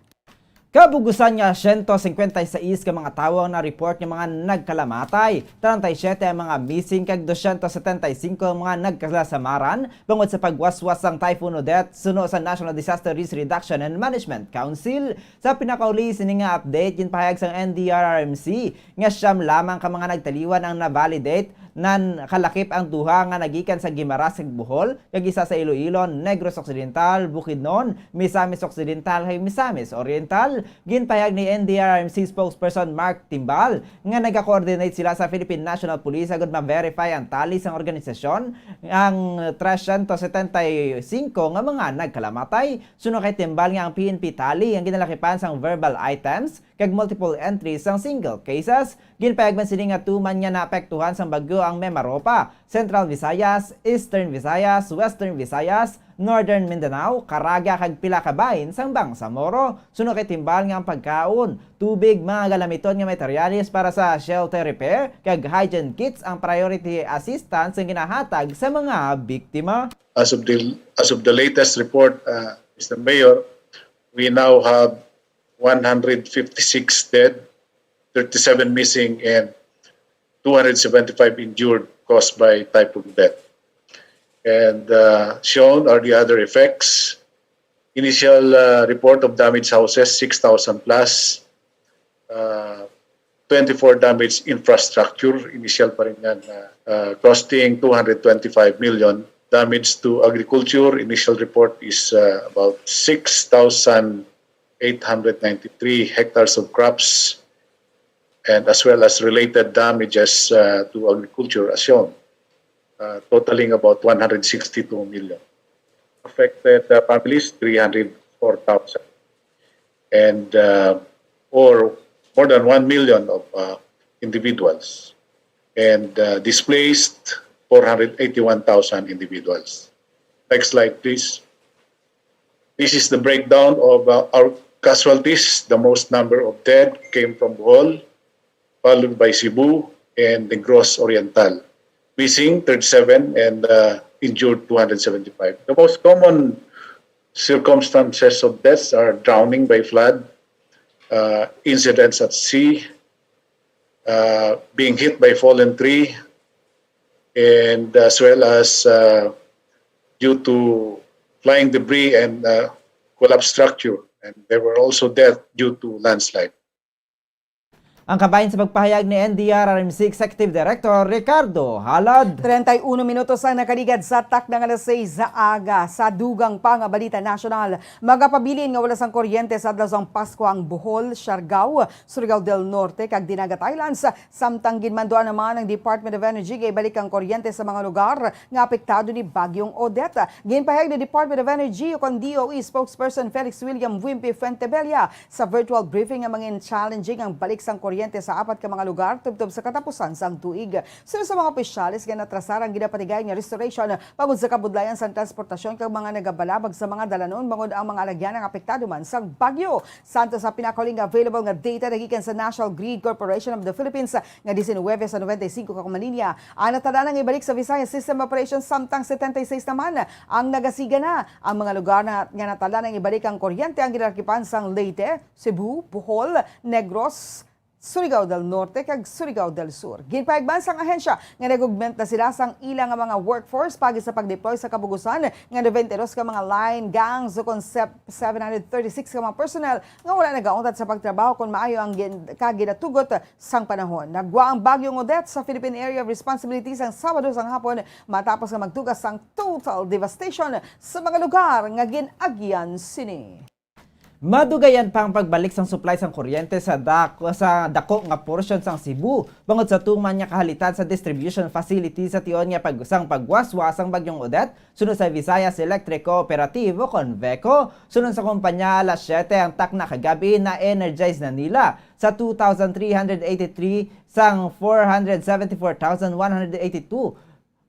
Kabugusan nga siyento singkwenta y seis ka mga tawo ang na-report nga mga nagkalamatay, treinta y siete ang mga missing, kag dosyentos setenta y singko ang mga nagkalasamaran bangod sa pagwaswas sang Typhoon Odette, suno sa National Disaster Risk Reduction and Management Council. Sa pinakauli sini nga update, ginpahayag sang N D R R M C nga siyam lamang ka mga nagtaliwan ang na-validate Nan kalakip ang duha nga nagikan sa Guimaras kag Bohol, kag isa sa Iloilo, Negros Occidental, Bukidnon, Misamis Occidental, kag Misamis Oriental. Ginpahayag ni N D R R M C spokesperson Mark Timbal nga nagakoordinate sila sa Philippine National Police agud ma-verify ang tally sang organisasyon, ang trescientos setenta y cinco nga mga nagkalamatay. Suno kay Timbal nga ang P N P tally ang ginalakipan sang verbal items kag multiple entries sang single cases. Ginpahayag man sini nga tuman nga naapektuhan sang bagyo ang Mimaropa, Central Visayas, Eastern Visayas, Western Visayas, Northern Mindanao, Caraga kag pila ka bahin sang Bangsamoro. Suno kay Timbal nga ang pagkaon, tubig, mga galamiton nga materyales para sa shelter repair, kag hygiene kits ang priority assistance nga ginahatag sa mga biktima. As of the, as of the latest report, uh, Mister Mayor, we now have one hundred fifty-six dead, thirty-seven missing, and two hundred seventy-five injured caused by Typhoon Beth. And, uh, shown are the other effects. Initial, uh, report of damaged houses, six thousand plus. Uh, twenty-four damaged infrastructure, initial pa rin yan, uh, uh, costing two hundred twenty-five million. Damage to agriculture, initial report is, uh, about six thousand eight hundred ninety-three hectares of crops, and as well as related damages, uh, to agriculture, as shown, uh, totaling about one hundred sixty-two million. Affected, uh, families, three hundred four thousand, and, uh, or more than one million of, uh, individuals, and, uh, displaced, four hundred eighty-one thousand individuals. Next slide, please. This is the breakdown of, uh, our casualties. The most number of dead came from Bohol, followed by Cebu and Negros Oriental. Missing, thirty-seven, and, uh, injured, two hundred seventy-five. The most common circumstances of deaths are drowning by flood, uh, incidents at sea, uh, being hit by fallen tree, and as well as, uh, due to flying debris and, uh, collapsed structure. And there were also deaths due to landslide. Ang kabahin sa pagpahayag ni N D R R M C Executive Director Ricardo Halad. Treinta y uno minutos ang nakaligad sa takna nga alas seis sa aga. Sa dugang pa nga balita nasyonal, magapabilin nga wala sang kuryente sa adlaw sang Pasko ang Bohol, Siargao, Surigao del Norte, kag Dinagat Islands. Samtang ginmanduan naman ang Department of Energy nga ibalik ang kuryente sa mga lugar nga apektado ni Bagyong Odette. Ginpahayag ni Department of Energy ukon D O E spokesperson Felix William Wimpi Fuentebella sa virtual briefing nga mangin challenging ang balik sang kuryente sa apat ka mga lugar tubtob sa katapusan sang tuig. Suno sa mga opisyales nga natrasar ang ginapatigayon nga restoration bangod sa kabudlayan sang transportasyon kag mga nagabalabag sa mga dalanon bangod ang mga alagyan ang apektado man sang bagyo. Santo sa pinakauling nga available nga data nagikan sa National Grid Corporation of the Philippines nga diecinuebe sa noventa y cinco ka kumalinya ang natala na nga ibalik sa Visayas System Operation, samtang setenta y seis naman ang nagasiga na. Ang mga lugar na, nga natala na nga ibalik ang kuryente ang ginalakipan sang Leyte, Cebu, Bohol, Negros, Surigao del Norte kag Surigao del Sur. Ginpahayag man sang ahensya nga nag-augment na sila sang ila nga mga workforce pagi sa pag-deploy sa kabugusan nga noventa y dos ka mga line gangs ukon sep-, seven hundred thirty-six ka mga personnel nga wala nagauntat sa pagtrabaho kon maayo ang gin-, kag ginatugot sang panahon. Naggwa ang Bagyong Odette sa Philippine Area of Responsibility sang Sabado sang hapon matapos nga magtuga sang total devastation sa mga lugar nga gin-agian sini. Madugayan pa ang pagbalik sang supply sang kuryente sa dak-, sa dako nga porsyon sang Cebu, bangod sa tuman nga kahalitan sa distribution facility sa tion nga pag-, sang pagwaswas sang Bagyong Odette, suno sa Visayas Electric Cooperative ukon VECO. Suno sa kumpanya, alas siyete ang takna kagab-i na-energize na nila sa two thousand three hundred eighty-three sang four hundred seventy-four thousand one hundred eighty-two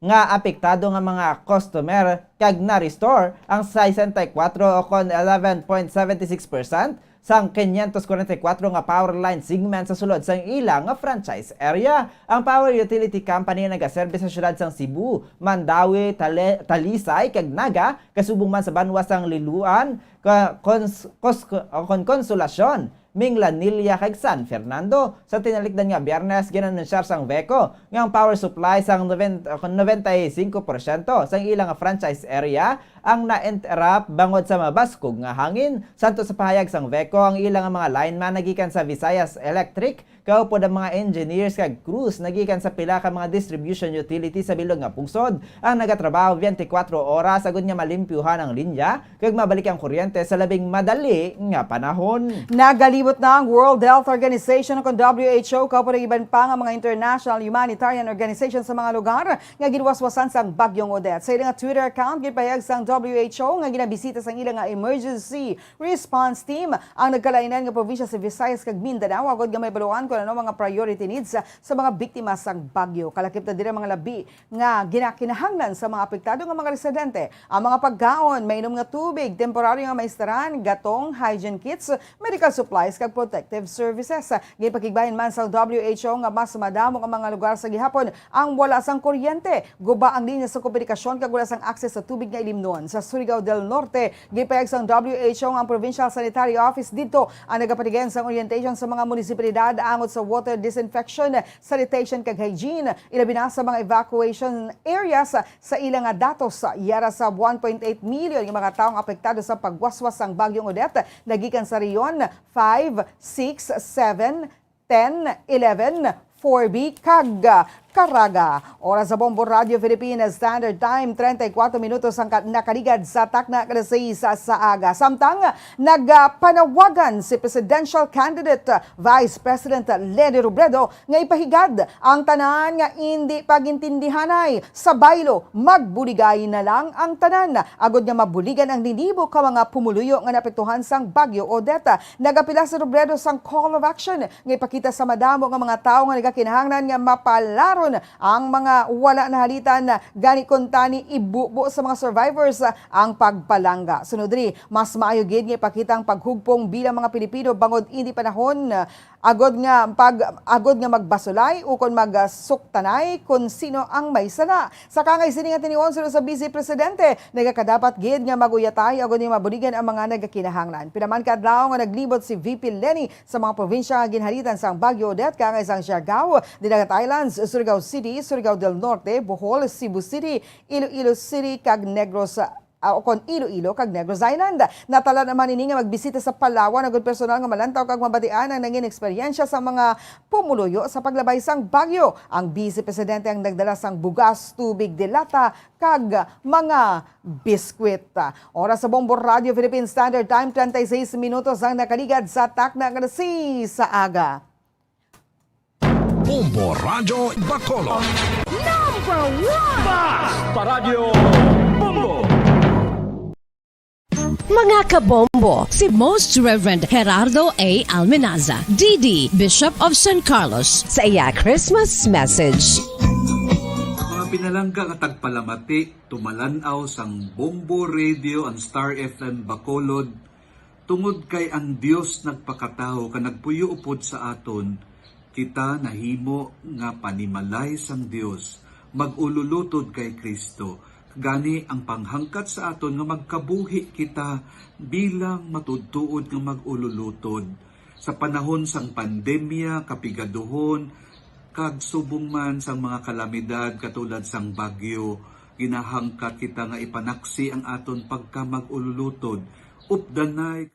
nga apektado nga mga customer, kag na-restore ang sesenta y kuwatro ukon eleven point seven six percent sang quinientos cuarenta y cuatro nga power line segment sa sulod sang ila nga franchise area. Ang power utility company nagaserbi sa siyudad sang Cebu, Mandaue, Tale-, Talisay, kag Naga, kasubong man sa banwa sang Liloan, ka-, kons-, kos-, o kon konsolasyon, Minglanilla kag San Fernando. Sa tinalikdan nga Biyernes, ginanunsyar sang veco nga ang power supply sang noventa, o kon noventa y cinco porsyento sang ila nga franchise area ang na-interrupt bangod sa mabaskog nga hangin. Santo sa pahayag sang veco, ang ila nga mga lineman nagikan sa Visayas Electric, kaupod ang mga engineers kag crews nagikan sa pila ka mga distribution utility sa bilog nga pungsod ang nagatrabaho twenty-four oras agud nga malimpyuhan ang linya kag mabalik ang kuryente sa labing madali nga panahon. Nagalibot na ang World Health Organization o kon W H O, kaupod ang iban pa nga mga international humanitarian organization sa mga lugar nga ginwaswasan sang Bagyong Odette. Sa ila nga Twitter account, ginpahayag sang W H O nga ginabisita sang ila nga emergency response team ang nagkalain-lain nga probinsya sa Visayas kag Mindanao, agud nga mahibaluan kon ano mga priority needs sa mga biktima sang bagyo. Kalakip na dira mga labi nga ginakinahanglan sa mga apektado nga mga residente ang mga pagkaon, mainom nga tubig, temporaryo nga maistaran, gatong, hygiene kits, medical supplies, kag protective services. Ginpakigbahin man sa W H O nga mas madamo nga mga lugar sa gihapon ang wala sang kuryente. Guba ang linya sa komunikasyon kag wala sang access sa tubig nga ilimnon. Sa Surigao del Norte, gipahayag sang W H O nga ang Provincial Sanitary Office didto ang nagapatigay sang orientation sa mga munisipalidad angot sa water disinfection, sanitation kag hygiene, ilabi na sa mga evacuation areas. Sa ila nga datos, yara sa one point eight million nga mga tawo ang apektado sa pagwaswas sang Bagyong Odette, nagikan sa Rion five, six, seven, ten, eleven, four B, kag Caraga. Oras sa Bombo Radio Philippines Standard Time, treinta y cuatro minutos ang ka-, nakaligad sa takna nga alas sais sa aga. Samtang nagapanawagan si presidential candidate Vice President Leni Robredo nga ipahigad ang tanan nga indi pagintindihanay sa baylo, magbuligay na lang ang tanan, agud nga mabuligan ang ninibo ka mga pumuluyo nga naapektuhan sang Bagyo Odette. Nagapila si Robredo sang call of action nga ipakita sa madamo nga mga tawo nga nagakinahanglan nga mapalaron ang mga wala nahalitan, gani kuntani ibubo sa mga survivors ang pagpalangga. Sunod diri, mas maayo gid nga ipakita ang paghugpong bilang mga Pilipino bangod indi panahon agod nga pag-, agod nga magbasulay ukon magsuktanay kon sino ang may sala. Sa kaangay sini nga tinion, suno sa Vice Presidente, nagakadapat gid nga mag-uyatay agod nga mabuligan ang mga nagakinahanglan. Pila man ka adlaw nga naglibot si V P Leni sa mga probinsya nga ginhalitan sang Bagyo Odette, kaangay sang Siargao, Dinagat Islands, Surigao City, Surigao del Norte, Bohol, Cebu City, Iloilo City, kag Negros, ah, o kon Iloilo kag Negros Island. Natala naman ini nga magbisita sa Palawan agud personal nga malantaw kag mabatian ang nangin eksperyensya sa mga pumuluyo sa paglabay sang bagyo. Ang Vice Presidente ang nagdala sang bugas, tubig de lata, kag mga biskwit. Oras sa Bombo Radio Philippine Standard Time, treinta y seis minutos ang nakaligad sa takna nga alas sais sa aga. Bombo Radyo Bacolod. Number one! Basta Radyo Bombo! Mga kabombo, si Most Reverend Gerardo A. Almenaza, D D, Bishop of San Carlos, sa iya Christmas message. Mga pinalangga nga tagpalamati, tumalan-aw sang Bombo Radio and Star F M Bacolod, tungod kay ang Dios nagpakatawo kag nagpuyo upod sa aton, kita nahimo nga panimalay sang Dios, mag-ululutod kay Cristo. Gani, ang panghangkat sa aton nga magkabuhi kita bilang matuodtuod nga mag-ululutod. Sa panahon sang pandemya, kapigaduhon, kag subong man sang mga kalamidad katulad sang bagyo, ginahangkat kita nga ipanaksi ang aton pagkamag-ululutod. Updanay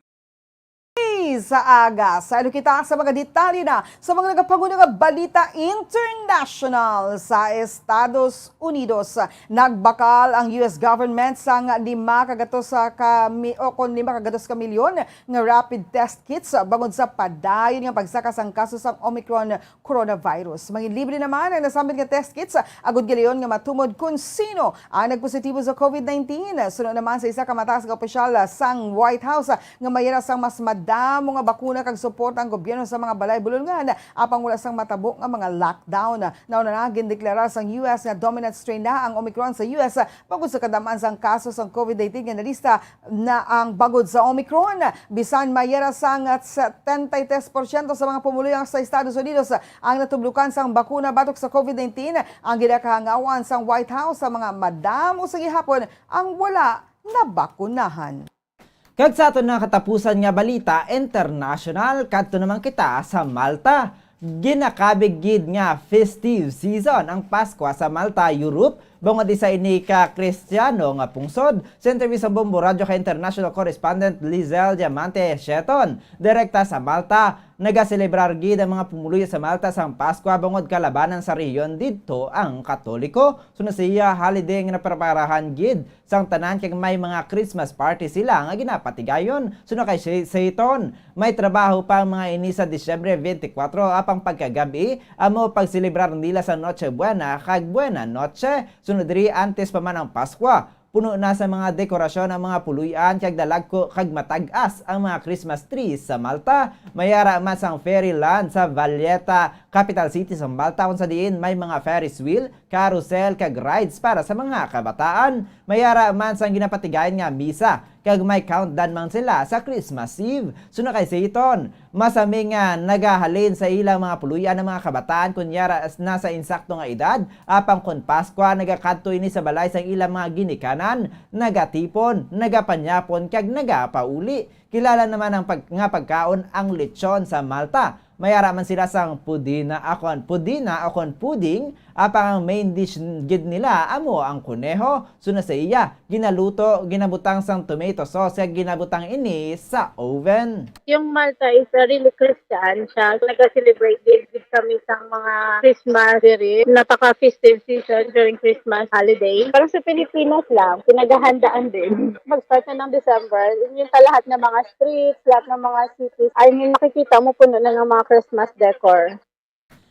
sa aga. Sa ano kita sa mga detalye na sa mga nagapanguna nga balita international sa Estados Unidos. Nagbakal ang U S government sang lima ka gatos ka mi-, o kon lima ka gatos ka milyon nga rapid test kits bangod sa padayon nga pagsaka sang kaso sang Omicron coronavirus. Manginlibre naman ang nasambit nga test kits agud gilayon nga matumod kon sino ang nagpositibo sa COVID nineteen. Suno naman sa isa ka mataas nga opisyal sang White House nga mayara sang mas madamo nga bakuna kag suporta ang gobyerno sa mga balay bulungan apang wala sang matabo nga mga lockdown. Nauna na, gindeklara sang U S nga dominant strain na ang Omicron sa U S bangod sa kadam-an sang kaso sang COVID nineteen nga nalista na ang bangod sa Omicron. Bisan mayara sang setenta y tres porsyento sa mga pumuluyo sa Estados Unidos ang natublokan sang bakuna batok sa COVID nineteen, ang ginakahangawan sang White House sa mga madamo sa gihapon ang wala nabakunahan. Kag sa aton na katapusan nga balita international, kadto naman kita sa Malta. Ginakabig gid nga festive season ang Paskwa sa Malta, Europe, bangod isa ini ka Kristiyano nga pungsod. Sa interview sa Bombo Radyo kay international correspondent Lizelle Diamante Sheton, direkta sa Malta, nagaselebrar gid ang mga pumuluyo sa Malta sang Paskwa bangod kalabanan sa rehiyon didto ang Katoliko. Sunod sa iya, holiday nga napreparahan gid sang tanan kag may mga Christmas party sila nga ginapatigayon. Sunod kay Shay-, Shayton, may trabaho pa ang mga ini sa Disyembre twenty-four, apang pagkagabi amo pagselebrar nila sa Noche Buena kag Buena Noche. Sunod diri, antes pa man ang Paskwa, puno na sa mga dekorasyon ang mga puloy-an kag dalagko kag matag-as ang mga Christmas trees sa Malta. May ara man sang Fairyland sa Valletta, capital city sa Malta, kung sa diin may mga Ferris wheel, carousel, kag rides para sa mga kabataan. May ara man sang ginapatigayon nga misa, kag may countdown man sila sa Christmas Eve. Sunod kay Shayton, masami nga nagahalin sa ilang mga puloy-an ang mga kabataan kon yara as-, nasa insakto nga edad, apang kon Paskwa, nagakadto ini sa balay sang ilang mga ginikanan, nagatipon, nagapanyapon, kag nagapauli. Kilala naman ang pag-, nga pagkaon ang lechon sa Malta. May ara man sila sang pudina akon, pudina akon puding, apang ang main dish gid nila amo ang kuneho. Sunod sa iya, ginaluto, ginabutang sang tomato sauce, kag ginabutang ini sa oven. Yung Malta is a really Christian siya. Nag-celebrate din gid kami sang mga Christmas diri. Napaka-festive season during Christmas holiday. Parang sa Pilipinas lang, pinaghahandaan din. Mag-start na ng December, yung sa lahat ng mga streets, lahat ng mga cities, I mean, makikita mo puno na ng mga Christmas decor.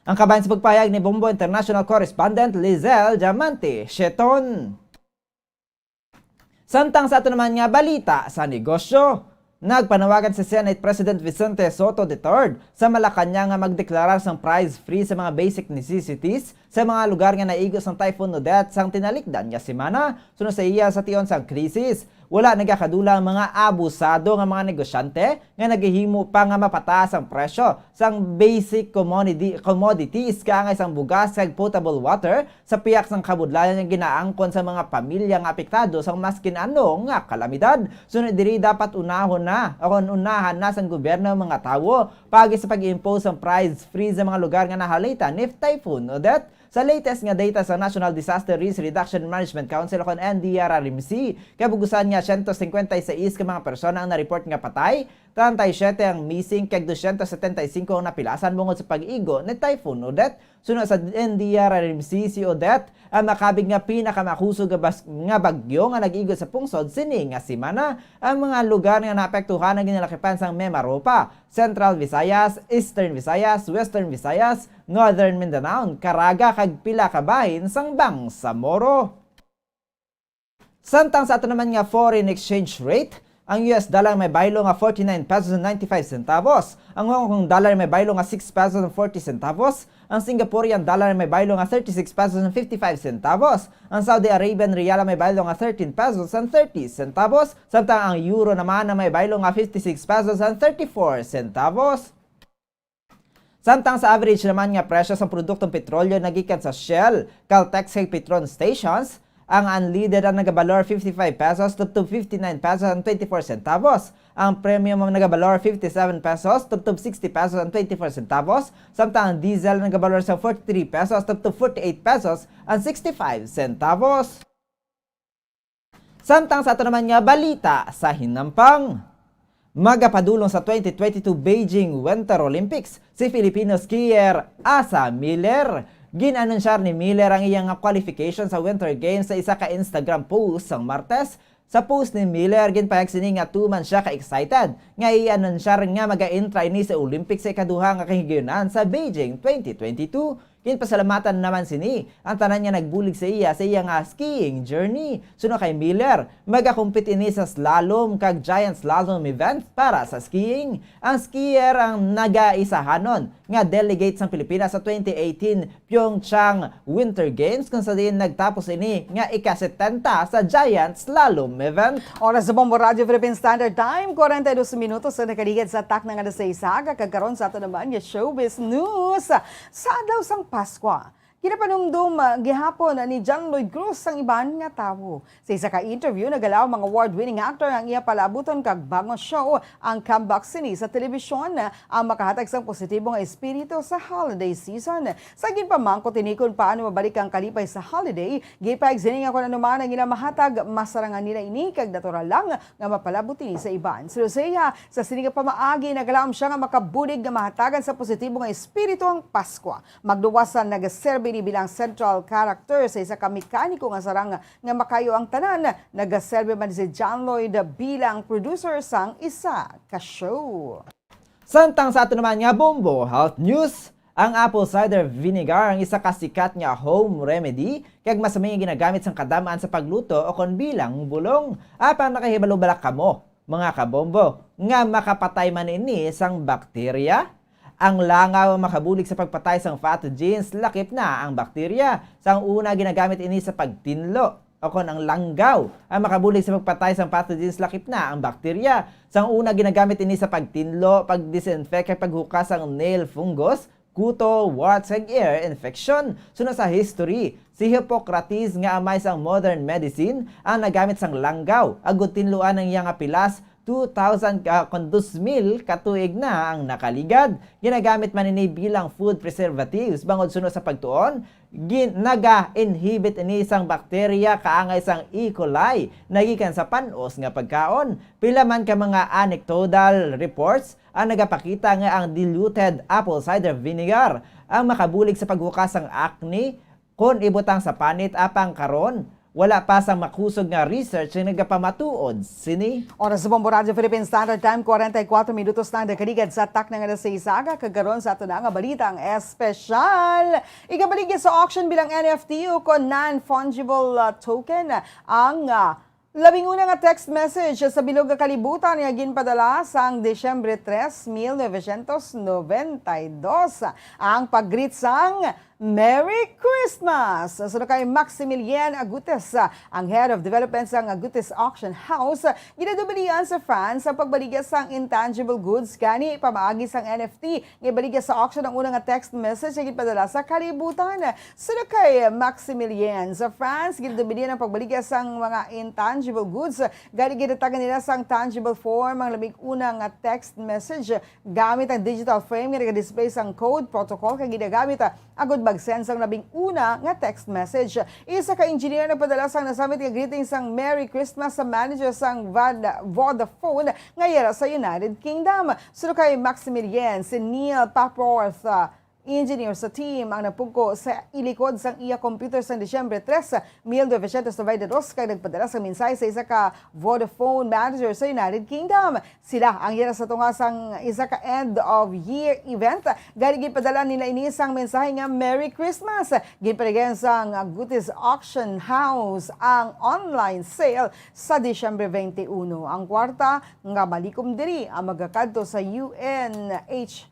Ang kabahin sa pagpahayag ni Bombo International Correspondent Lizelle Diamante Sheton. Samtang sa ato naman nga balita sa negosyo, nagpanawagan si Senate President Vicente Sotto the third sa Malacañang nga magdeklarar sang price freeze sa mga basic necessities sa mga lugar nga naigo sang Typhoon Odette sang tinalikdan nga semana. Sunod sa iya, sa tion sang krisis, wala nagakadula ang mga abusado nga mga negosyante nga naghihimo pa nga mapataas ang presyo sang basic commodity, commodities kaangay sang bugas kag potable water sa pihak sang kabudlayan nga ginaangkon sa mga pamilya nga apektado sang maskin ano nga kalamidad. Sunod diri, dapat unahon na o kon unahan na sang gobyerno ang mga tawo paagi sa pag-impose sang price freeze sa mga lugar nga nahalita ni Typhoon Odette. Sa latest nga data sa National Disaster Risk Reduction Management Council o kon N D R R M C, kabugusan nga siyento singkwenta y seis ka mga persona ang na-report nga patay, treinta y siete ang missing, kag dosyentos setenta y singko ang napilasan bungod sa pag-igo ni Typhoon Odette. Sunod sa N D R R M C, si Odette ang makabig nga pinakamakusog nga bas-, nga bagyo nga nag-igo sa pungsod sini nga semana. Ang mga lugar nga naapektuhan ang ginalakipan sang Mimaropa, Central Visayas, Eastern Visayas, Western Visayas, Northern Mindanao, Caraga, kag pila ka bahin sang Bangsamoro. Samtang sa ato naman nga foreign exchange rate, ang U S dollar may baylo nga forty-nine pesos and ninety-five centavos, ang Hong Kong dollar may baylo nga six pesos and forty centavos, ang Singaporean dollar may baylo nga thirty-six pesos and fifty-five centavos, ang Saudi Arabian riyal may baylo nga thirteen pesos and thirty centavos, samtang ang euro naman na may baylo nga fifty-six pesos and thirty-four centavos. Samtang sa average naman nga presyo sang produktong petrolyo nagikan sa Shell, Caltex, kag Petron stations, ang unleaded ang nagabalor fifty-five pesos tubtob fifty-nine pesos and twenty-four centavos. Ang premium ang nagabalor fifty-seven pesos tubtob sixty pesos and twenty-four centavos, samtang ang diesel ang nagabalor sa forty-three pesos tubtob forty-eight pesos and sixty-five centavos. Samtang sa ato naman nga balita sa hinampang, magapadulong sa twenty twenty-two Beijing Winter Olympics si Filipino skier Asa Miller. Gin-anunsyar ni Miller ang iya nga qualification sa Winter Games sa isa ka Instagram post sang Martes. Sa post ni Miller, ginpahayag sini nga tuman sia ka-excited nga i-anunsyar nga maga-entra ini sa Olympics sa ikaduha nga kahigayunan sa Beijing twenty twenty-two. Ginpasalamatan naman sini ang tanan nga nagbulig sa iya sa iya nga skiing journey. Suno kay Miller, magakumpit ini sa slalom kag giant slalom event para sa skiing. Ang skier ang nagaisahanon nga delegate sang Pilipinas sa twenty eighteen Pyeongchang Winter Games, kung sa diin nagtapos ini nga ika-setenta sa giant slalom event. Oras sa Bombo Radyo Philippine Standard Time, kwarenta y dos minutos na nakaligid sa takna nga alas sais, kag karon sa ato naman nga showbiz news. Sa adlaw sang Paskwa, Ginapanumdom, ah, gihapon ni John Lloyd Cruz ang iban nga tawo. Sa isa ka interview, nagalaom ang award-winning actor ang iya palaabuton kag bag-o nga show, ang Comeback, sini sa telebisyon, ang makahatag sang positibo nga espiritu sa holiday season. Sa ginpamangkot ini kung paano mabalik ang kalipay sa holiday, gipahayag sini nga kung ano man ang ila mahatag, masarangan nila ini kag natural lang nga mapalabot ini sa iban. Si Rosea, sa sini nga pamaagi, nagalaom sia nga makabulig nga mahatagan sa positibo nga espiritu ang Paskwa. Magluwas sa nagaserbi ni bilang central character sa isa ka mekaniko nga sarang nga makayo ang tanan, nagaserbi man si John Lloyd bilang producer sang isa ka show. Samtang sa ato naman nga Bombo Health News, ang apple cider vinegar ang isa ka sikat nga home remedy kag mas may ginagamit sang kadam-an sa pagluto o kon bilang bulong. Apang nakahibalo bala kamo, mga kabombo, nga makapatay man ini sang bakterya? Ang langaw makabulig sa pagpatay sang pathogens lakip na ang bakterya. Sang una, ginagamit ini sa pagtinlo, o kon ang langgaw ang makabulig sa pagpatay sang pathogens lakip na ang bakterya. Sang una, ginagamit ini sa pagtinlo, pag-disinfect, kag paghukas sang nail fungus, kuto, warts, kag ear infection. Suno sa history, si Hippocrates nga amay sang modern medicine ang nagamit sang langgaw agud tinluan ang iya nga pilas two thousand ka, kon dos mil ka tuig na ang nakaligad. Ginagamit man ini bilang food preservatives bangod suno sa pagtuon, gin-, naga-inhibit ini sang bakterya kaangay sang E. coli nagikan sa pan-os nga pagkaon. Pila man ka mga anecdotal reports ang nagapakita nga ang diluted apple cider vinegar ang makabulig sa paghukas sang acne kon ibutang sa panit, apang karon wala pa sang makusog nga research nga nagapamatuod sini. Oras sa Bombo Radyo Philippine Standard Time, kwarenta y kuwatro minutos na ang nakaligad sa takna nga alas sais sa aga, kag karon sa ato na nga balitang espesyal. Igabaligya sa auction bilang N F T o kon non-fungible, ah, token ang, ah, labing una nga text message sa bilog nga kalibutan nga ginpadala sang Disyembre tres, mil novecientos noventa y dos. Ang pag-greet sang Merry Christmas! Suno kay Maximilian Agutes, ang Head of Development sang Agutes Auction House, ginadubilian sa France ang pagbaligya sang intangible goods gani pamaagi sang N F T. Nga ibaligya sa auction ang una nga text message nga ginpadala sa kalibutan. Suno kay Maximilian, sa France, ginadubilian ang pagbaligya sang mga intangible goods. Gani, ginatagan nila sang tangible form ang labing una nga text message gamit ang digital frame nga naga-display sang code protocol kag ginagamit, ah, agud mag-send sang labing una nga text message. Isa ka engineer nagpadala sang nasamit nga greeting sang Merry Christmas sa manager sang Vad-, Vodafone nga yara sa United Kingdom. Suno kay Maximilian, si Neil Papworth, ah, engineer sa team ang nagpungko sa ilikod sang iya computer sang Disyembre tres, mil novecientos noventa y dos, kag nagpadala sang mensahe sa isa ka Vodafone manager sa United Kingdom. Sila ang yara sa tunga sang isa ka end of year event. Gani, ginpadala nila ini sang mensahe nga Merry Christmas. Ginpaligayan sang Agutes Auction House ang online sale sa Disyembre twenty-one. Ang kwarta nga malikom diri ang magakadto sa U N H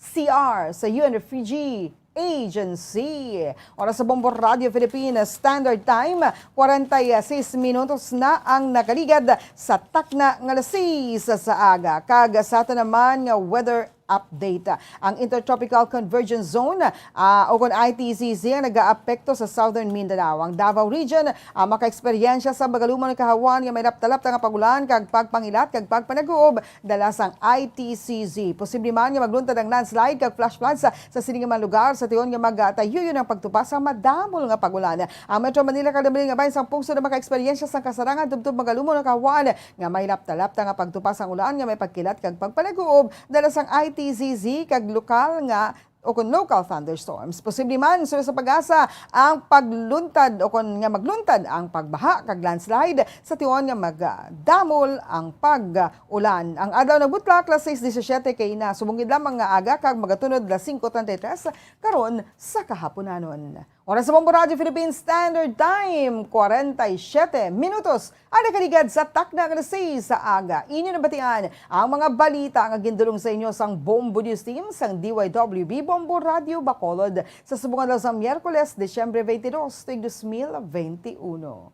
C R, sa U N Refugee Agency. Oras sa Bombo Radio Philippines Standard Time, kwarenta y seis minutos na ang nakaligad sa takna nga alas sais sa aga. Kag sa ato naman nga weather update, ang Intertropical Convergence Zone, ah, o kon I T C Z, ang nagaapekto sa Southern Mindanao. Ang Davao Region, ah, makaeksperyensya sa magalumon nga kahawan nga may lapta-lapta nga pag-ulan kag pagpangilat kag pagpanaguob dala sang I T C Z. Posible man nga magluntad ang landslide kag flash floods sa, sa sini nga mga lugar sa tion nga magtayuyon ang pagtupa sa madamol nga pag-ulan. Ang Metro Manila kag Manila nga bahin sang pungsod ang makaeksperyensya sang kasarangan tubtob magalumon nga kahawan nga may lapta-lapta nga pagtupa sang ulan nga may pagkilat kag pagpanaguob dala sang I T C Z kag lokal nga o kon local thunderstorms. Posible man, suno sa PAGASA, ang pagluntad o kon nga magluntad ang pagbaha kag landslide sa tion nga magdamol ang pag-ulan. Ang adlaw nagbutlak, alas sais disisiete kaina, subong gid lamang nga aga kag magatunod alas singko treinta y tres karon sa kahapunanon. Oras sa Bombo Radio Philippines Standard Time, kwarenta y siyete minutos ang nakaligad sa takna nga alas sais sa aga. Inyo nabatian ang mga balita nga gindulong sa inyo sang Bombo News Team sang D Y W B Bombo Radio Bacolod sa subong adlaw sang Miyerkules, Disyembre twenty-two, tuig dos mil twenty-one.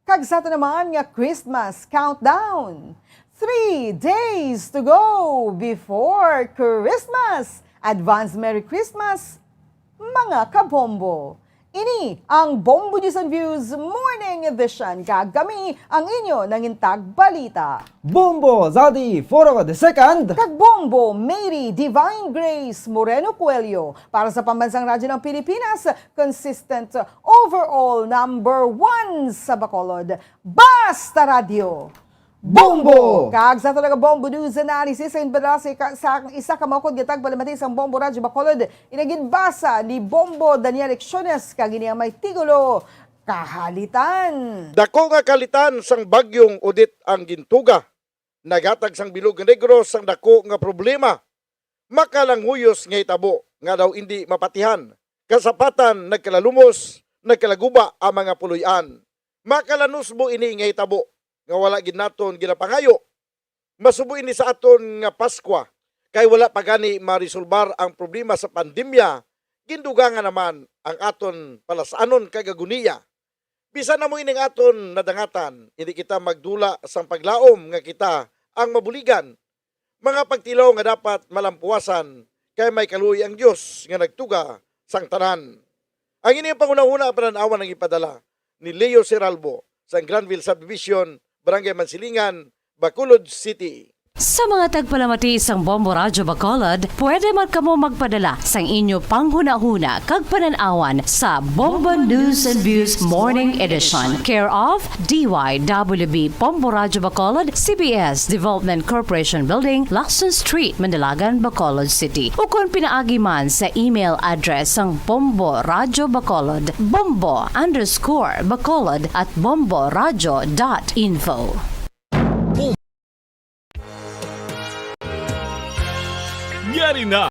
Kag sa ato naman nga Christmas countdown. Three days to go before Christmas. Advance Merry Christmas! mga kabombo. Ini ang Bombo News and Views Morning Edition, kag kami ang inyo nangintag balita. Bombo Zadi Foro the second. Kag Bombo Mary Divine Grace Moreno Coelho para sa Pambansang Radyo ng Pilipinas, consistent overall number one sa Bacolod. Basta Radyo! Bombo! Kag sa talaga Bombo News Analysis, sa inbala sa, ka- sa isa ka maukod nga tagpalamati sang Bombo Radyo Bacolod, inaginbasa ni Bombo Daniel Lecciones, kag ini ang may titulo, Kahalitan. Dako nga kahalitan sang Bagyong Odette ang gintuga, naghatag sang bilog nga negros sang dako nga problema. Makalanguyos nga hitabo nga daw indi mapatihan, kasapatan nagkalalumos, nagkalaguba ang mga puloy-an. Makalanusbo ini nga hitabo nga wala gid naton ginapangayo. Masubo ini sa aton nga Paskwa, kay wala pa gani maresolbar ang problema sa pandemya, gindugangan naman ang aton palasanon kag agoniya. Bisan amo ining aton nadangatan, hindi kita magdula sang paglaom nga kita ang mabuligan. Mga pagtilaw nga dapat malampuwasan, kay may kaluoy ang Dios nga nagtuga sang tanan. Ang ining panghunahuna ang panan-awan ang ipadala ni Leo Seralbo sang Granville Subdivision, Barangay Mansilingan, Bacolod City. Sa mga tagpalamati sang Bombo Radyo Bacolod, pwede man kamo magpadala sang inyo panghunahuna kag panan-awan sa Bombo News and Views Morning Edition, care of D Y W B Bombo Radyo Bacolod, C B S Development Corporation Building, Lacson Street, Manalagan, Bacolod City, ukon pinaagi man sa email address sang Bombo Radyo Bacolod, bombo underscore bacolod at bomboradyo dot info. Yari na!